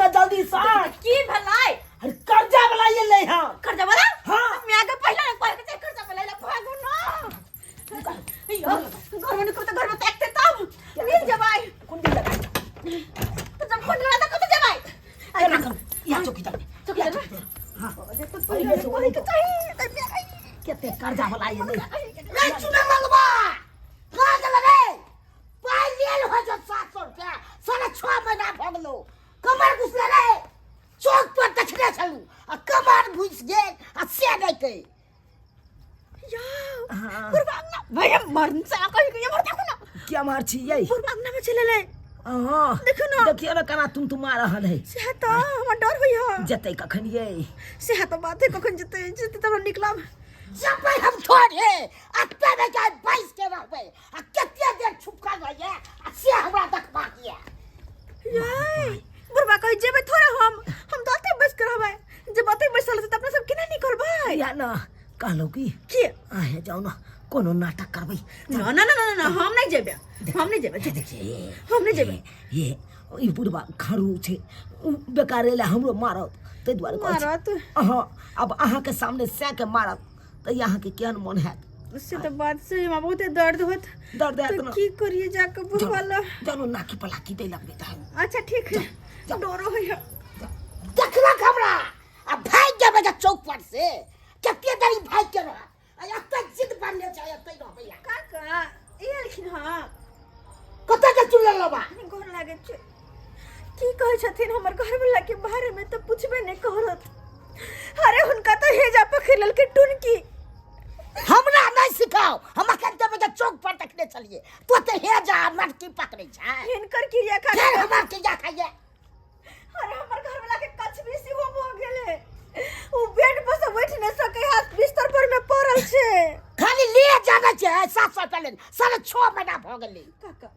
ने जल्दी से। की भेलै? अरे कर्जा वाला एलै हँ। कर्जा वाला? हाँ। मैं के पहले ना कहे के चाही कर्जा वाला एलै, भागू ना। यो घर में निकल त घर में ताकते तब मिल जबै। कुंडी लगा। तो जब कुंडी लगा त कत जबै? केना करू या चौकी चल। चौकी चल। हाँ। अरे तो पहले कहे के चाही त मैं आई। कते कर्जा वाला एलै। रे चुना मलबा कहाँ गेल रे? पाइ लेल हो जो 700 रुपया, 6.5 महीना भऽ गेलो। कमर घुसले रे चौक पर देखने छलू आ कमर घुसि गेल आ से नहि कहि। यो हाँ। बुढ़बा अंगना भैया मरन से कहि के मर देखू ना। क्या मार छी यै? बुढ़बा अंगना में चले ले। हाँ। देखू ना। देखियो ना केना तुम तुम आ रहल है। से त हमर डर होई ह। जेतै कखन यै? से त बात है, कखन जेतै? जेतै तब हम निकलब। जबै हम थोड़े अत्ते नहि जाय बैस के रहबै आ कते देर छुपकल रहैया आ से हमरा देखबाक यऽ। यै बुढ़बा कहै जेबै थोड़े, हम तऽ अते बैस के रहबै। जे अते बैसल रहतै तऽ अपना सब केना निकलबै? या ना कहलहुँ की की? आहे जाउ ना कोनो नाटक करबै। ना ना ना ना ना, हम नहीं जेबै, हम नहीं जेबै। देखिए, हम नहीं जेबै। ये ई बुढ़बा खरू छै, उ बेकारे लए हमरो मारत, ताहि दुआरे कहै छी। मारत? अहाँ अब अहाँके सामने सएके मारत तऽ अहाँके केहन मोन हैत? से तऽ बात सही, हमरा बहुते दर्द होत। दर्द हैत तऽ ना? की करिए जाके बुढ़बा ला? चलू, नाकी पलाकी दै लगबै तहन। अच्छा ठीक है, डरो होइए। देखलक हमरा आ भागि जेबै जे चौक पर से कते देरी भागि के रहत आ एते जिद बनने छै, एते रहबै। आ काका ई एलखिन हँ। कतऽ के चुनल लेबा? गोर लागै छै। की कहै छथिन हमर घरवला के बारे में तऽ पुछबे नहि करत। अरे हुनका तऽ हेजा पकड़ लेलकै टुनकी। हमरा नहि सिखाओ, हम अखन देबै जे चौक पर देखने छलियै तो तऽ हेजा मटकी पकड़ै छै। हिनकर क्रिया खा फेर हमर क्रिया खाइए। अरे हमर घरवला के कछबी सेहो भऽ गेलै, ओ बेड पर से बैठ नहि सकै है, बिस्तर पर में पड़ल छै। खाली ले जाना छै 700 रुपया लेने 6.5 महीना भऽ गेलै। काका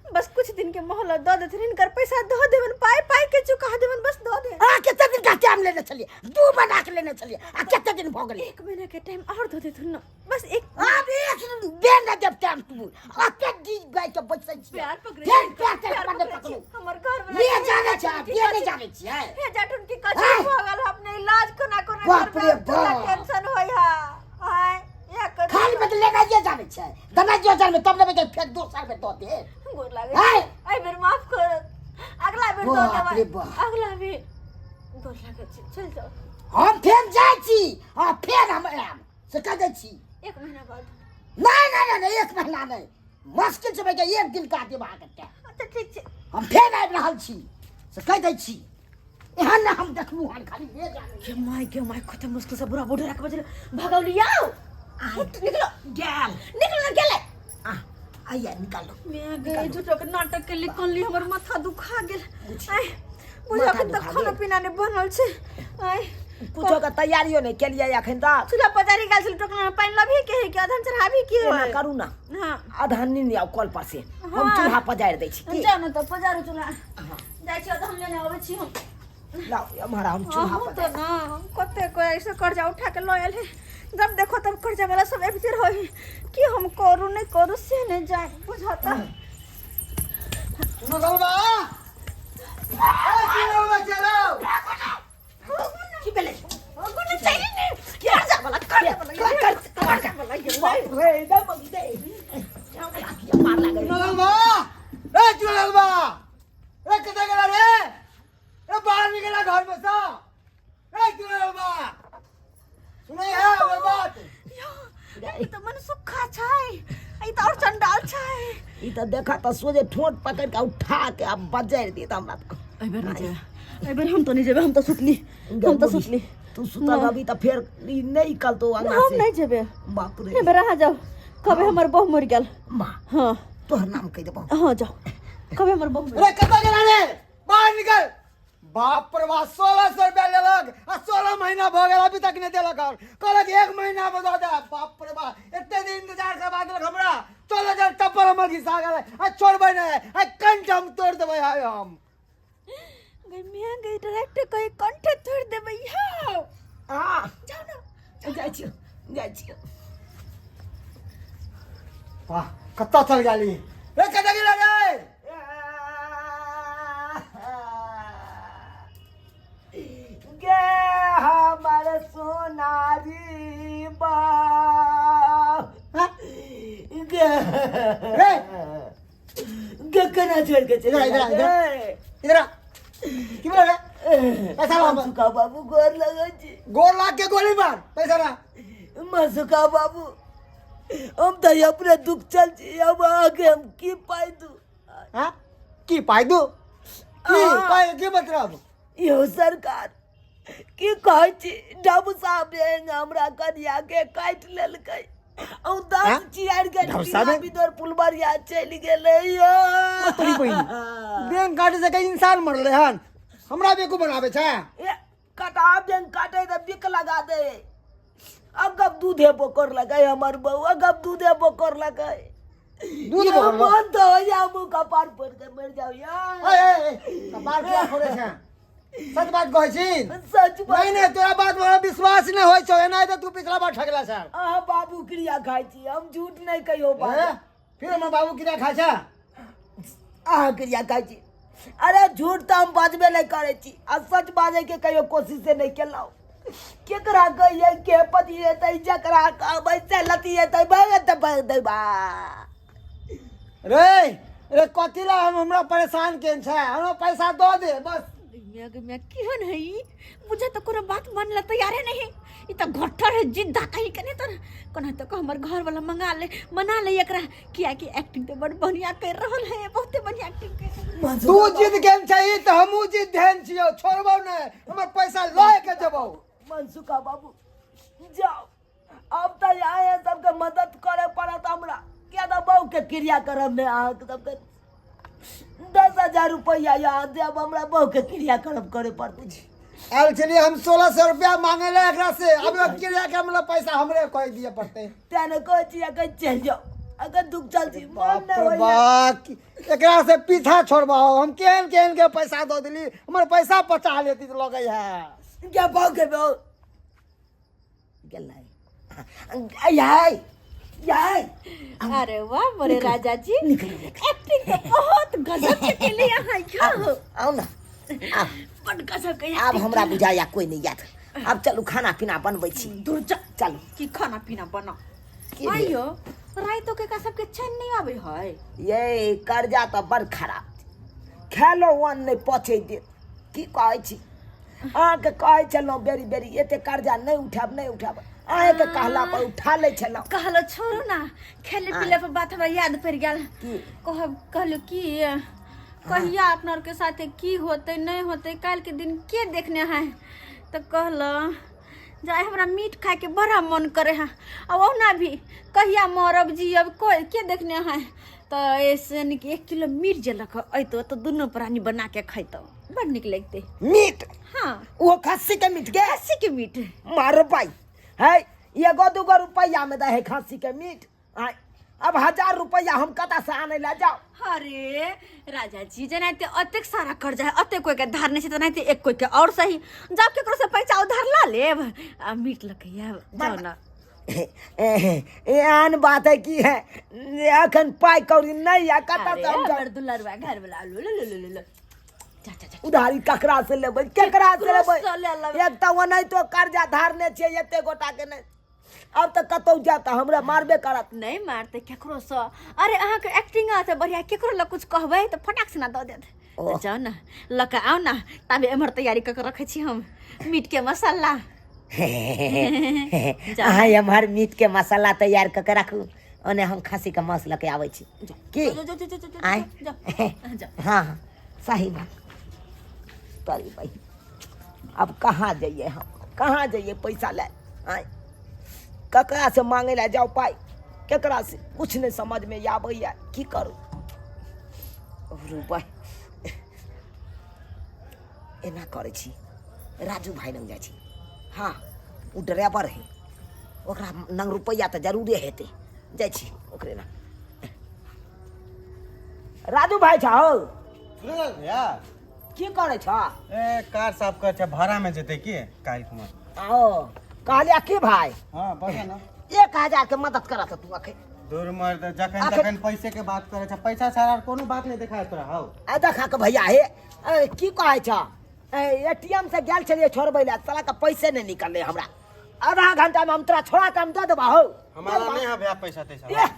बस कुछ दिन के मोहलत दऽ देथिन, हिनकर पैसा दऽ देबन, पाइ पाइ के चुका देबन, बस दऽ दे। अहाँ कते दिन का टाइम लेने छलियै? 2 महीना के लेने छलियै आ कते दिन भऽ गेलै? 1 महीना के टाइम और दऽ देथुन ना, बस एक। आब एक बेर नहि देब टाइम, तू अते दी गाय के बैसै छियै। प्यार पकड़ै फेर छी, प्यार प्यार तेरे पकड़ै पकड़ू। छी, हमर घर वाला ले के जाने हे छै, जाटुन की ले नहि कछी- जाने छियै। हे जाटुन की कछी आँय। भऽ गेल, अपने इलाज कोना कोना बाप रे करबै, पूरा बाप। टेंशन होय हा। आय या कर खाली बदले लेनाइए जाने छै, देनाइयो जाने तब लेबै, फेर दोसर बेर दऽ दे। गोर लागै आँय। एहि बेर माफ कर, अगला बेर दऽ बाप रे देबै। बाप। अगला बेर गोर लागै छी, चल जाओ। हम फेर जाइ छी आ फेर हम आयब से कह दै छी। 1 महीना बाद। नहि नहि नहि नहि, 1 महीना नहि, मुश्किल से भैया 1 दिन का देब अहाँके टाइम। अच्छा ठीक छै। हम फेर आबि रहल छी से कह दै छी। एहन ने हम देखलहुँ हन खाली ले जाने। के my के my, कते मुश्किल से बुरा बूढ़ा के बजल भगौलिया। निकलो। गेल। निकलो ना, गेलै। आ आइया निकालो। मैं गए झूठो के नाटक के लिखल, हमर माथा दुखा गेल। आय बुझा माथा के तऽ दुखा खाना गेल। पीना नहि बनल छै। आय कुछो के तैयारियो नहि केलियै अखन तक। चूल्हा पजारी गेल छल, टोकना में पानि लबही के है कि अधन चढ़ाबी के एना है? करू ना। हाँ। अधन नींद आउ कल पर से हम हाँ। चूल्हा पजारि दै छी की? जाउ ने तऽ पजारू चूल्हा। हाँ। जाइ छी अधन लेने अबै छी हम। लाउ हमारा हम चूल्हा अहूँ पजारि। तऽ ना हम कते कोई ऐसे कर्जा उठा के लऽ आयल है, जब देखो तब कर्जा वाला सब आबिते रहे, की हम करू नहि करू से नहि जाय बुझता। सुनो गलबा ए सुनो चलो। की भेलै? कर्जा वाला, कर्जा वाला, कर्जा वाला। बाप रे, दे मम्मी दे। मार लागल। सुनो गलबा ए सुनो गलबा ए कतऽ गेला रे? ए बाहर निकला घर में से। ए सुनो गलबा सुनै है हमर बात? ई तऽ मन सुखा छै, ई तऽ और चंडाल छै। ई तऽ देखा तऽ सोझे ठोंठ पकड़ के उठा के आब बजारि दिए तऽ हमरा तऽ। एहि बेर नहि जेबै, एहि बेर हम तऽ नहि जेबै, हम तऽ सुतली, हम तऽ सुतली। तू सुतल रहबी तऽ फेर ई नहि निकलतौ अंगना हम से। नहि जेबै। बाप रे। एहि बेर अहाँ जाउ, कहबै हमर बहु मरि गेल। माँ। हाँ। तोहर नाम कहि देबौ। हाँ जाउ, कहबै हमर बहु मरि अरे कतऽ गेला रे? बाहर निकल। बाप रे बाप, 1600 रुपया लेलक आ 16 महीना भऽ गेल अभी तक नहि देलक हन। कहलक 1 महीना मे दऽ देब। बाप रे बाप, एते दिन इंतजार करबा देलक हमरा। चलो जब टप्पर हमर घिसा गेलै आ छोड़बै नहि, आ कंठ हम तोड़ि देबै आइ हम। गई मियां गई, डायरेक्ट कही कंठे तोड़ देबै। हां आ जाओ ना। जाइ छियौ, जाइ छियौ। वाह कतऽ चल गेली रे? कतऽ गेला रे? रे केना छोड़ के चलि इधर आ, इधर आ, इधर आ। गेलै? इधर आ की बोले रे पैसा ला मसुका बाबू गोर लगै छी गोर लाग के गोली मार पैसा ला मसुका बाबू हम तऽ अपने दुख चल छी अब अहाँके हम की पाइ दू हाँ की पाइ दू की हाँ। पाइ की मतलब यौ सरकार की कहै छी डबसा बैंक हमरा कनिया के काटि लेलकै हम दस हाँ? चियार के डबसा बैंक? बिदर पुलबरिया चलि गेलै यौ तोरी बहिन बैंक काटे से कहीं इंसान मरले हन हमरा बेकू बनावे छै ए, कटा बैंक काटे तऽ बिक लगा दे अगब दूधे बोकर लगे हमर बहू अगब दूधे बोकर लगे दूध यौ, बोकर लगे? मन तो हो जा मुँह कपार पर के मर जाओ यार ए, ए, ए, कपार किया फोड़े छै सच बात कहै छी सच बात नहीं नहीं तोरा बात पर विश्वास नहीं होइ छौ एना तऽ तू पिछला बार ठगला छै अहाँ बाबू क्रिया खाइ छी हम झूठ नहीं कहियो ए, बात फिर हमर बाबू क्रिया खाइ छै अहाँ क्रिया खाइ छी अरे झूठ तऽ हम बाजबे नहि करै छी आ सच बाजै के कहियो कोशिशे नहि केलहुँ केकरा कहियै के पतिएतै जकरा कहबै से लतिएतै भगत भगत बा रे रे कथी ला हम हमरा परेशान केन छै हमरा पैसा दऽ दे बस मियाँ गे मियाँ केहन है ई बुझे तऽ कोनो बात मान ला तैयारे नहीं ई तऽ घट्ठर है जिद्दा कहीं के नहीं तऽ कोना तऽ हमर घर वाला मंगा ले मना ले एकरा कियाकि एक्टिंग तऽ बड़ बढ़िया कर रहल है बहुते बढ़िया एक्टिंग कर रहल है। तू जिद केन छै तऽ हमहूँ जिद धेन छियौ छोड़बौ नहि हमर पैसा लए के जेबौ मनसुखा बाबू जाओ अब तऽ अहाँ सबके मदद करे पड़त हमरा किया तऽ बहू के क्रियाक्रम में अहाँके सबके 10,000 रुपैआ यहाँ देब हमरा बहू के क्रियाक्रम करे पड़तै आयल छलियै हम 1600 रुपया मांगे ले एकरा से अब क्रिया के मतलब पैसा हमरे कह दिए पड़ते तें ने कहै छी अगर चलि जाउ अगर दुख चल छी मन बाप नहि रे होइए बाप एकरा से पीछा छोड़बाओ हम केहन केहन के पैसा दऽ देली हमर पैसा पचा लेती तऽ लगै है क्या बहू के बहू गेलै याय याय अरे वाह मोरे राजा जी निकलू एक्टिंग तो बहुत गजब के केले यहाँ यो आउ ना आउ बड़ गजब के आब हमरा बुझाया कोई नहीं याद आब चलू खाना पीना बनबै छी दूर जा चलू की खाना पीना बना की भेल? आइयो राइतो के का सबके चैन नहीं आवे है ये कर्जा तऽ बड़ खराब छै खेलो अन्न नहि पचै देत की कहै छी अहाँके कहै छलहुँ बेरी बेरी एते कर्जा नहि उठायब नहि उठायब अहाँके कहला पर उठा लै छलहुँ कहलो छोड़ू ना खेले पीले पर बात हमरा याद पड़ गेल की? कहब कहलो की कहिया अपना आर के साथे की होते नहीं होते काल्हि के दिन के देखने है तो कहलो जाय हमरा मीट खाए के बड़ा मन करे है आ ओहुना भी कहिया मरब जियब कोई के देखने है तो ऐसे नीक 1 किलो मीट जे लक अयतो तो दुनू प्राणी बना के खैतो बड़ नीक लगते मीट हाँ ओ खस्सी के मीट के खस्सी के मीट मार पाई है एगो दूगो रुपैया में दे है खस्सी के मीट आय, अब 1000 रुपैया हम कतऽ से आनै लए जाउ अरे राजा जी जेनाहिते अतेक सारा कर्जा है अतेक कोई के धार नहीं छै तेनाहिते एक कोई के और सही जाओ केकरो से पैसा उधार ला लेब आ मीट लके आयब जाओ ना एहन बात है की है एखन पाइ कौड़ी नहि यऽ कतऽ अरे से हम जाउ? हमर दुलरवा घर वाला लो लो लो लो लो जा जा जा उधारी ककरा से लेबै केकरा से केकरो लेबै से ले लेबै। एक तऽ ओनाहितो कर्जा धारने छियै एते गोटा के नहि अब तऽ कतौ जायब तऽ हमरा मारबे करत नहीं मारते केकरो से अरे अहाँके एक्टिंग आते बढ़िया केकरो लग कुछ कहबै तऽ फटाक से ना दऽ देत तऽ जाओ ना लऽ के आउ ना ताबे एम्हर तैयारी कऽ के रखै छी हम मीट के मसाला जाउ। अहाँ एम्हर मीट के मसाला तैयार कऽ के राखू ओने हम खस्सी के मांस लऽ के आबै छी की जाओ, जाओ, जाओ, जाओ, जाओ, आँय? जाओ, जाओ। हाँ हाँ सही बात तरी बहिन अब कहाँ जइए हम कहाँ जइए पैसा ले आँय ककरा से मांगे ला जाओ पाइ केकरा से कुछ नहीं समझ में आबैया की करू रुपा एना करै छी राजू भाइ लग जाइ छी हाँ ओ ड्राइवर है ओकरा नंग रुपैआ तऽ जरूरे हेतै जाइ छी ओकरे ना राजू भाइ छौ भैया की करै छ ए कार साफ कर छै भाड़ा में जेतै की काल्हि खुमा ओ कहलिया की भाइ हाँ बता ना 1000 के मदद करत तू अखन दूर मर्द जखन तखन पैसे के बात करे छै पैसा छाड़ा आर कोनो बात नहीं देखाय तोरा हौ आ देखा के भैया हे ए, की कहै छ एटीएम से गेल छलियै छोड़बै लए साला के पैसे नहीं निकललै हमरा आधा घंटा में हम तोरा छोड़ा के हम दऽ देबा हौ हमारा नहीं है भैया पैसा तैसा एह,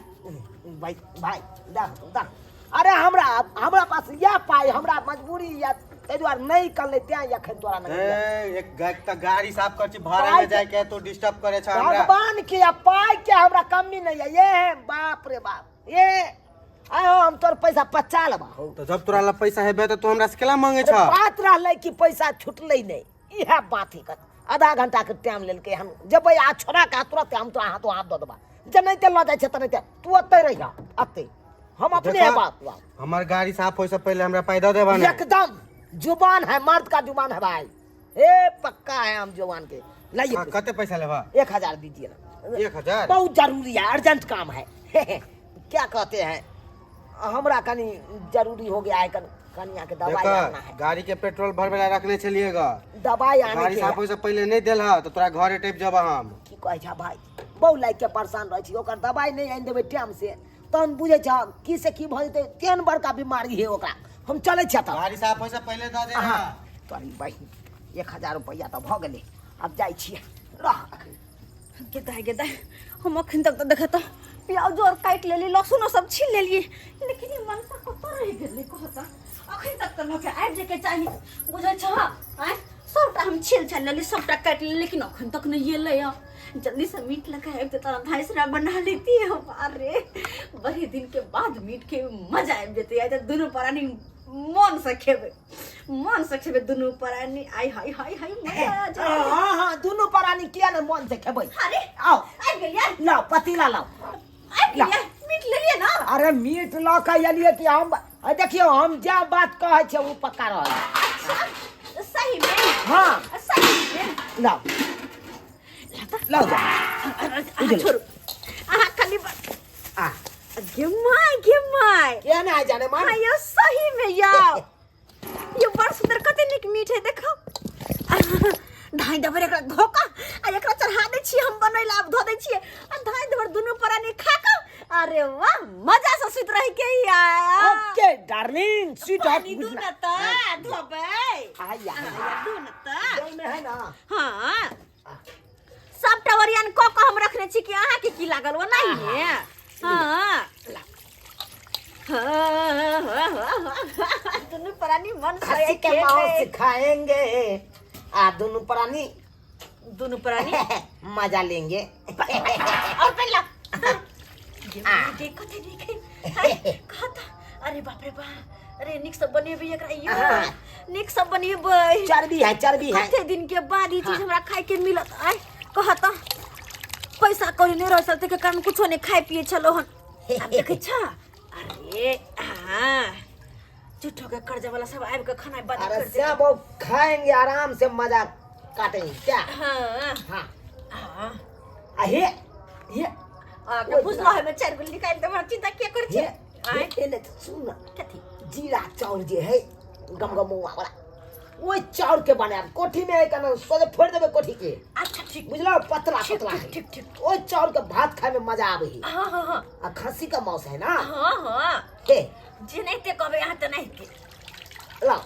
भाई भाई देख देख अरे हमरा हमरा पास इएह पाइ हमरा मजबूरी या ताहि दुआरे नहि कललै तेँ एखन तोरा नहि ए एक गाय त गाड़ी साफ कर छी भाड़ा में जाय के तो डिस्टर्ब करे छ हमरा। भगवान के आ पाइ के हमरा कमी नहीं है। ये है बाप रे बाप, ये आयो हम तोर पैसा पचा लेबा हो। तो जब तोरा ला पैसा हेबे त तू हमरा से केला मांगे छ? अरे बात रहलै कि पैसा छुटलै नहि, इएह बात ही कर। आधा घंटा के टाइम लेलकै, हम जेबै आ छोड़ा के तुरंत हम तोरा हाथों हाथ दऽ देबा। जेनाहिते लऽ जाइ छै तेनाहिते तू ओतै रहिह, ओतै हम अपने देखा, बाप बाप। हमर गाड़ी साफ होय से पहले हमरा पाइ दऽ देबा ने। एकदम जुबान है, मर्द का जुबान है भाई, ए पक्का है हम जुबान के। लाइए हाँ, पैसा। कते पैसा लेबा? 1000 दीजिए ना। 1000? बहुत जरूरी है, अर्जेंट काम है। क्या कहते हैं, हमरा कनी जरूरी हो गया है, कनिया के दवाई देखा, आना है। गाड़ी के पेट्रोल भरवे ला रखने छलिए गा। दवाई आने गाड़ी के साफ है। होय से पहले नहीं देल ह तो तोरा घरे टपि जब हम। की कहै छ भाई, बहु लाइक के परेशान रहै छी, ओकर दवाई नहीं आनि देबै टाइम से तहन बुझै छ की से की भऽ जेतै, तेहन बड़का बीमारी है ओकरा। हम चलै छियै तब। गाड़ी साफ होय से पहले दऽ दे। हाँ, तोरी बहिन 1000 रुपैआ तऽ भऽ गेलै, आब जाइ छियै रह अखन। गेदाय गेदाय, हम अखन तक तऽ देखत प्याजो आर काटि लेली, लहसुनो सब छील लेलियै, लेकिन ई मनसा कतऽ रहि गेलै कहत? अखन तक तऽ लऽ के आबि जाइके चाही, बुझै छह? आँय, सबटा हम छील छालि लेली, सबटा काटि लेली, लेकिन अखन तक नहि एलै हँ। जल्दी से मीट लऽ के आबि जेतै तऽ धाइसरा बना लेती हम। अरे बड़े दिन के बाद मीट के मजा आबि जेतै, आइ तऽ दुनू प्राणी मन से खेबै, मन से खेबै दुनू प्राणी। आइ हाय हाय हाय मजा आ जाए। हाँ हाँ दुनू प्राणी किया ने मन से खेबै। अरे आओ आबि गेलियै, लाओ पतीला लाओ। आबि गेलियै, मीट लेलियै ना? अरे मीट लऽ के एलियै कि हम देखियौ हम जे बात कहै छियै ओ पक्का रहै। अच्छा सही में? हाँ सही में। लाओ लाओ जा। अहाँ छोड़ू, अहाँ खाली आ गे my गे my, के ना जाने मान। हाँ यो सही में यो यो बड़ सुंदर कते नीक मीट है देखो। धाई दबर एकरा धोका आ एकरा चढ़ा दै छियै हम बनैला, आब धो दै छियै आ धाई दबर दुनू प्राणी खा के अरे वाह मजा से सुति रहि के या। Okay darling sweet heart. पानी दू न त धोबै। आया दू न त में है ना। हाँ सबटा ओरियान क क हम रखने छी कि अहाँ के की लागल ओ नहीं है। हाँ दुनू प्राणी मन से खस्सी के मांस खाएंगे आ दुनू प्राणी दुनू प्राणी मजा लेंगे। और पहला के कथे देखे कहता अरे बाप रे बाप, अरे निक सब बनेबै एकरा यो, निक सब बनेबै। चर्बी है, चर्बी है। कते दिन के बाद ई चीज हमरा खाए के मिलत। आय कहता पैसा कौड़ी नहीं रह सकते के कारण कुछो नहीं खाए पिए छलो हन। आब देखै छ अरे हाँ झूठो के कर्जा वाला सब आबि के खाना बंद अरे कर दे। सब वो खाएंगे आराम से मजा काटेंगे क्या? हाँ हाँ हाँ आ हे हे आ के बुझलो है में चार गो निकाल दे, चिंता के कर हे छी? आय हे ने सुन कथी? जीरा चाउर जे है गमगमौआ वाला ओहि चाउर के बनायब कोठी में है केना सोझे फोड़ि देबै कोठी के। अच्छा ठीक बुझलो पतला ठीक, पतला ठीक, है। ठीक, ठीक। ओहि चाउर के भात खाए में मजा आबै है। हाँ हाँ हाँ आ खस्सी का मांस है ना। हाँ हाँ हे जे नहीं ते कहबै अहाँ तऽ नहीं ते। लाओ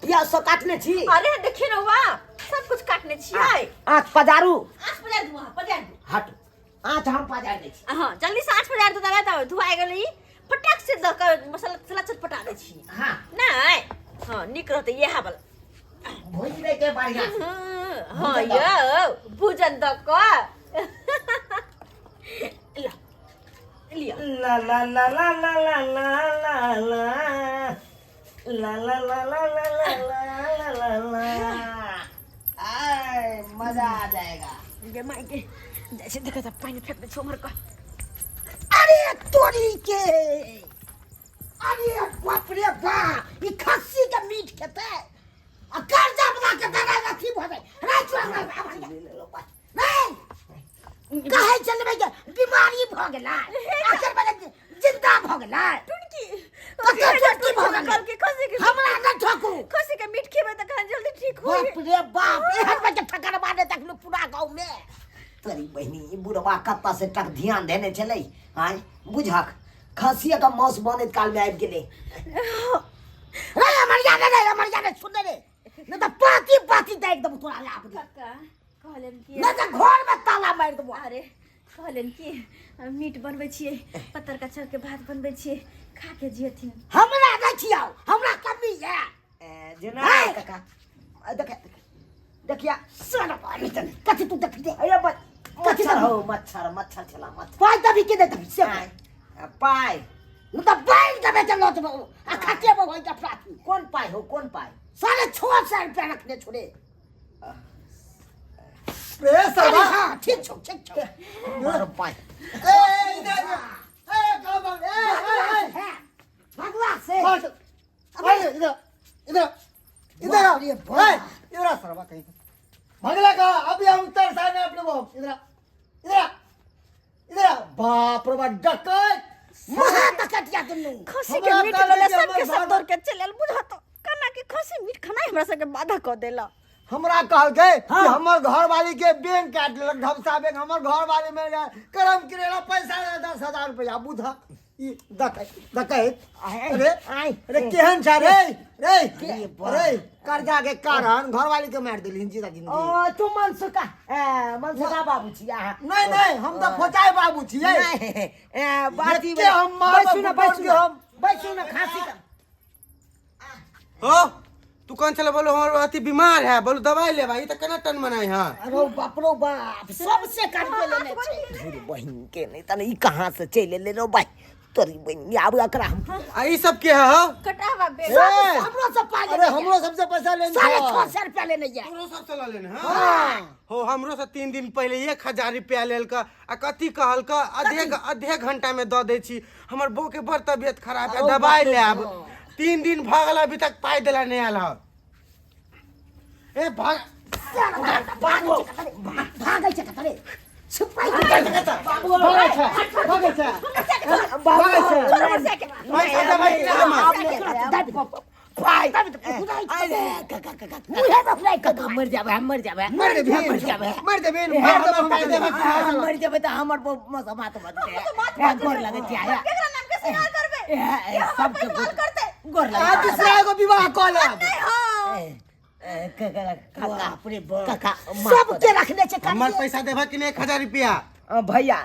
प्याज सब काटने छी। अरे देखिए ना वाह सब कुछ काटने छियै। आँच पजारू। आँच पजार दू, अहाँ पजार दू। हट आँच हम पजार दै छी। हाँ जल्दी से आँच पजार दू तब तब धुआइ गेलै ई फटाक से दऽ कऽ मसाला तसाला चटपटा दै छी। हाँ। नहि हाँ नीक रहतै इएह वाला। भुजि दै के बढ़िया से। हाँ यौ भूजन दऽ कऽ ल लिअ। ला ला ला ला ला ला ला ला ला ला ला ला ला ला ला ला ला ला। आय मजा आ जाएगा। गे माय गे जाइ छै देखै पानि फेंक दै छै उम्हर कऽ। अरे तोरी के अरे बाप रे बाप, ई खस्सी के मीट खेतै आ कर्जा बना के दरा अथी भऽ जाइ। नहीं कहै छलै के बीमारी भऽ गेलै, आखिर में जिंदा भऽ गेलै। टुनकी कतऽ टुनकी भऽ गेलै? कहलकै खस्सी के हमरा नहि ठकू। खस्सी के मीट खेबै तऽ कहाँ जल्दी ठीक होई। बाप रे बाप, एहन में के ठकर मारे तखनो पूरा गाँव में। तोरी बहिनी ई बुढ़वा कत्ता से टक ध्यान देने छलै। आँय बुझक खसिया के मांस बनैत काल में आबि गेलै। रे अमरिया रे, रे अमरिया रे, सुन रे, नहीं तो पाती पाती दागि देबौ तोरा लाभ दे। काका कहलन कि नहीं तो घर में ताला मारि देबौ। अरे कहलनि कि मीट बनबै छियै, पत्तर का चाउर के भात बनबै छियै, खा के जियथिन। हमरा नहि खियाउ, हमरा कमी है। ए, जेना हाय। काका, आ, देख देखिया। साला पानी चल कथी तू देख दे। अरे कथी मच्छर देबही? हो, मच्छर मच्छर छला मच्छर। पाइ देबही कि नहि देबही से आय, आ, पाइ न तऽ बैल देबे के लऽ जेबौ आ खटेबौ होई के प्राथी। कोन पाइ हो, कोन पाइ? 650 रुपया रखने छोड़े। रे सरवा। हाँ ठीक छौ, ठीक छौ। मारो पाइ। ए इधर ए कहाँ भाग? ए ए ए है भगवा से। भाग। अबे इधर इधर इधर आ। बाप रे बाप। ए, इधर आ सरवा, कहीं भगला का अभी हम उतर सामने अपने वो। इधर आ, इधर आ, इधर आ। बाप रे बाप, डकैत। महा डकैतिया दुनू। खसी के हमरा मीट कहले वाला जे हमर सबके सब भाड़ा- दौड़ के चलि आयल, बुझत केना कि खसी मीट खानाइ हमरा सबके बाधा कऽ देलक। हमरा कहलकै कि हमर घरवाली के बैंक काटि लेलक, ढमसा बैंक। हमर घरवाली में करम किरेला पैसा दे 10,000 रुपया। बुझा ई डकैत डकैत। अरे आय। अरे केहन छै रे रे? अरे बाप। अरे कर्जा के कारण घरवाली के मारि देलहिन जीता जिंदगी। ओ तू मनसुखा, ए, मनसुखा बाबू छी अहाँ? नहीं नहीं, हम तऽ फोचाइ बाबू छियै। नहीं, ए, बात ई एके हम मारब बैसू ना, बुतौल बैसू के ना, हम। बैसू ना, खांसी का। हो तू कौन चला बोलो हमर अथी बीमार है, बोलो दवाई लेबा, ई त केना टन मनाई। हां अरे बाप रो बाप, सबसे काट के लेने छै। धुर बहिन के, नहीं तने ई कहाँ से चलि एलै रो भाई, तोरी बहिन आब एकरा हम। आ ई सब के है हो? कटावा बे। ए, हमरो सब पाइ अरे लेने हमरो सबसे पैसा लेने 650 रुपया लेने ये। तोरो सब से ल लेने। हां हो, हमरो से 3 दिन पहले 1000 रुपया लेलक आ कथी कहलक आधे आधे घंटा में द दै छी, हमर बहू के बड़ तबियत खराब है, दवाई ले आब। 3 दिन भ गेल, अभी तक पाइ देला नहीं आयल ह। ए भाग भागै छै कतरे छुपाइ के। भागै छै, भागै छै, भागै छै। पैसा देबै कि नहि हमर? पाइ अरे काका काका मुहे में फुराइ के काका, मर जाबै हम, मर जाबै। मर देबही, मर जाबै। मर देबही, मार देबौ हम। पाइ देबै कि नहि? हम मर जाबै तऽ हमर मसमात भऽ जेतै। गोर लगै छी आया। केकरा नाम के सिंगार करबै? ए, ए, के हमर सबके पैसा करतै? गोर आ लगै छी। दूसरा एगो विवाह कऽ लेब। नहीं हाँ। ए, ए, काका काका बाप रे बाप, काका माफ कऽ सबके रखने छै। हमर पैसा देबह कि नहि 1000 रुपया? भैया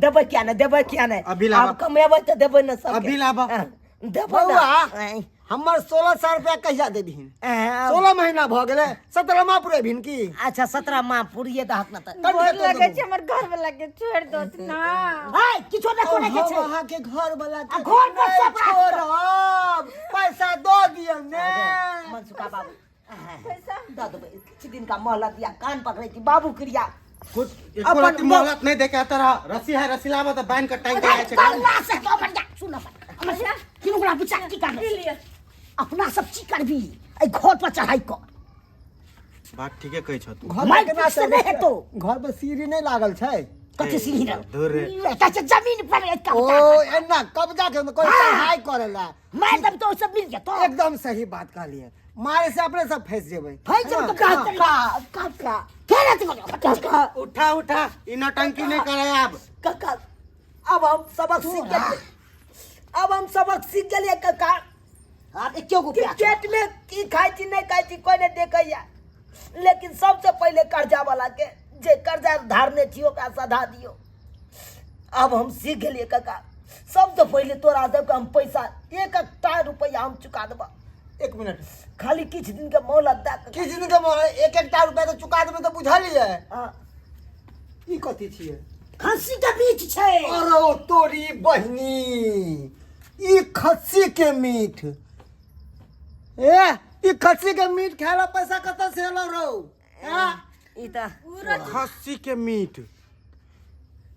देबै किया नहि, देबै किया नहि? अभी लाबऽ। आब कमेबै तऽ देबै ने सबके। अभी लाबऽ। देबै बौआ, ने। हमर 1600 रुपया कहिया देबहिन? अ, 16 महीना भऽ गेलै, 17मा पुरेबहिन की? अच्छा 17 माह पुरिये दहक ने तऽ। गोर लगै छै, हमर घर वाला के छोड़ दो ना। हाय किछो नहि करे के हम छै। अहाँके घर वाला आ घर पर सब राख। छोड़ब, पैसा दऽ दियौ ने। मनसुखा बाबू पैसा दऽ देबै, किछु दिन का मोहलत दिया, कान पकड़ै छी बाबू क्रिया। कुछ एको अपन रत्ती मोहलत नहीं देके तरह रस्सी है, रस्सी लाबऽ तऽ बान्हि कऽ टांगि के आयल छै। कल्ला से तो बढ़िया सुन अपन किन ओकरा विचार की करबै? ई लिअ। अपना सब की करबी एहि घर पर चढ़ाई कऽ? बात ठीके कहै छह तू। घर पर माइक केना से नहि हेतौ। घर पर सीढ़ी नहि लागल छै? कथी सीढ़ी रह? धुर रे। एतऽ छै जमीन पर एक ओ कब्जा। एना कब्जा के कोई हाँ। चढ़ाई करेला। मारि देब तऽ ओ सब मिल जेतौ। एकदम सही बात कहलिए, मारे से अपने सब फंस जेबै। फँसि जेबै तऽ हाँ। काका काका फेर अथी कऽ देब। काका उठा उठा, ई नौटंकी नहीं करे आब। काका अब हम सबक सीख गेलियै, अब हम सबक सीख गेलियै काका। आब एको गो कि प्याज पेट में की खाइ छी नहि खाइ छी कोई नहि देखैया, लेकिन सबसे पहिले कर्जा वाला के जे कर्जा धारने छी ओकरा सधा दियौ। अब हम सीख गेलियै काका, सबसे पहिले तोरा सबके हम पैसा एक एकटा रुपैआ हम चुका देबऽ। एक मिनट, खाली किछु दिन के मोहलत दए कऽ। किछु दिन के मोहलत, एक एकटा रुपया तऽ चुका देबै तऽ बुझलियै। हँ। ई कथी छियै? खस्सी के बीच छै। अरे ओ तोरी बहिनी, ई खस्सी के मीट। ए ई खस्सी के मीट खाय ला पैसा कतऽ से एलौ रौ? हैं? ई तऽ खस्सी के मीट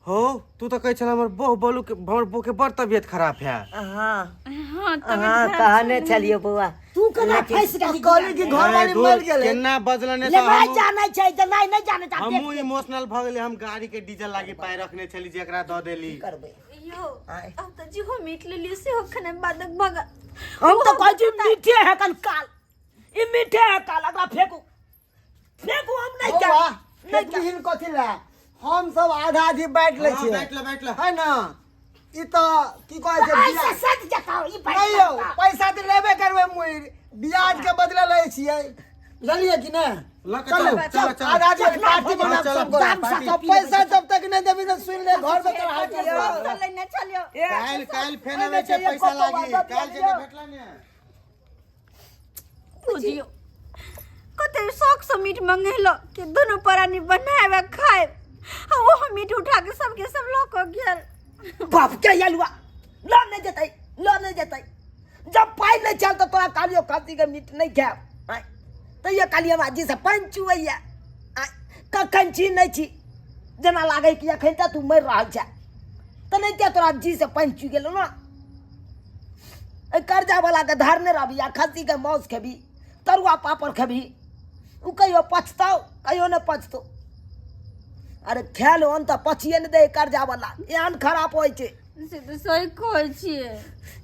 हो, तू तऽ कहै छल हमर बहू बोलू के हमर बहू के बड़ तबियत खराब है। हाँ हाँ तबियत हाँ खराब कहने छलै। छलियै बौआ। तू केना फँसि गेली? कहली कि घर वाली मर गेलै। केना बजल ने ले तऽ भाई हमहूँ- जानै छै तऽ नहि नहि जानै छै। हमहूँ इमोशनल भऽ गेली। हम गाड़ी के डीजल लागी पाइ रखने छली जेकरा दऽ देली। करबै यौ आय। अब तऽ जेहो मीट लेलियै सेहो खेनाइ बादक भगा। हम तऽ कहै छी मीठे है कन काल, ई मीठे है काल, एकरा फेंकू फेंकू, हम नहि बौआ, खायब, नहि खायब। फेकबिहीन कथी लए? हम सब आधा आधी बाँटि लै हाँ, छियै। बाँटि ले, बाँटि ले। है ने? ई तऽ की कहै छै ऐसे बिया- सज जेतौ ई पैसा। नहि यौ, पैसा तऽ लेबे करबै, मुइर ब्याज के बदले लै छियै, बुझलियै कि नहि? लऽ के चलू चलो चलो आज आज पार्टी मनाब चलो, सब गोरा। चलो, पार्टी। सब पैसा जब तक नहीं देबी तो सुन ले घर में तोरा हाथ सब लेने चलियो काल्हि काल्हि फेन अबै छै पैसा लागी काल्हि जे नहि भेटला ने। बुझियो कते शौक से मीट मंगेलो कि दुनू प्राणी बनाएब आ खाएब, आ ओहो मीट उठा के सबके सब लऽ कऽ गेल। बाप के यलुआ लऽ नहि जेतै, लऽ नहि जेतै। जब पाइ नहि चल तऽ तोरा कहलियौ खस्सी के मीट नहि खायब, आँय, तैयो कहलियै हमरा जी से पानि चुबैया, आँय, कखन छी नहि छी, जेना लागै कि एखन तऽ तू मरि रहल छे, तऽ नहि किया तोरा जी से पानि चुइ गेलौ ने। एहि कर्जा वाला के धरने रहबी आ खस्सी के मांस खेबी, तरुआ पापड़ खेबी, उ कहियो पछताओ कहियो नहि पछतो। अरे खायल ओहन तऽ पछिए नहि दे कर्जा वाला, एहन खराब होइ छै। से तऽ सही कहै छियै।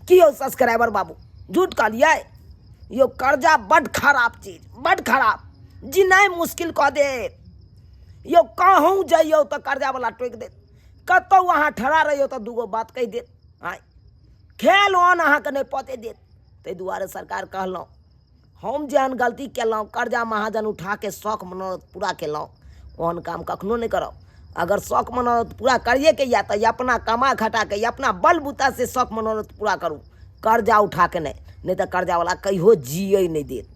की यौ सब्सक्राइबर बाबू, झूठ कहलियै? यौ कर्जा बड खराब चीज, बड खराब, जीनाइ मुश्किल कऽ देत यौ। कहूँ जइयौ तऽ कर्जा वाला टोकि देत, कतहु अहाँ ठड़ा रहियौ तऽ दूगो बात कहि देत, आँय खेल ओहन अहाँके नहि पते देत। ताहि दुआरे सरकार कहलहुँ, हम जेहन गलती केलहुँ, कर्जा महाजन उठाके शौक मनोरथ पूरा केलहुँ, ओहन काम कखनो नहि करब। अगर शौक मनोरथ पूरा करिएके यऽ तऽ अपना कमा खटाके अपना बल बूतासँ शौक मनोरथ पूरा करू, कर्जा उठाके नहि, नहि तऽ कर्जावला कहियो जियै नहि देत।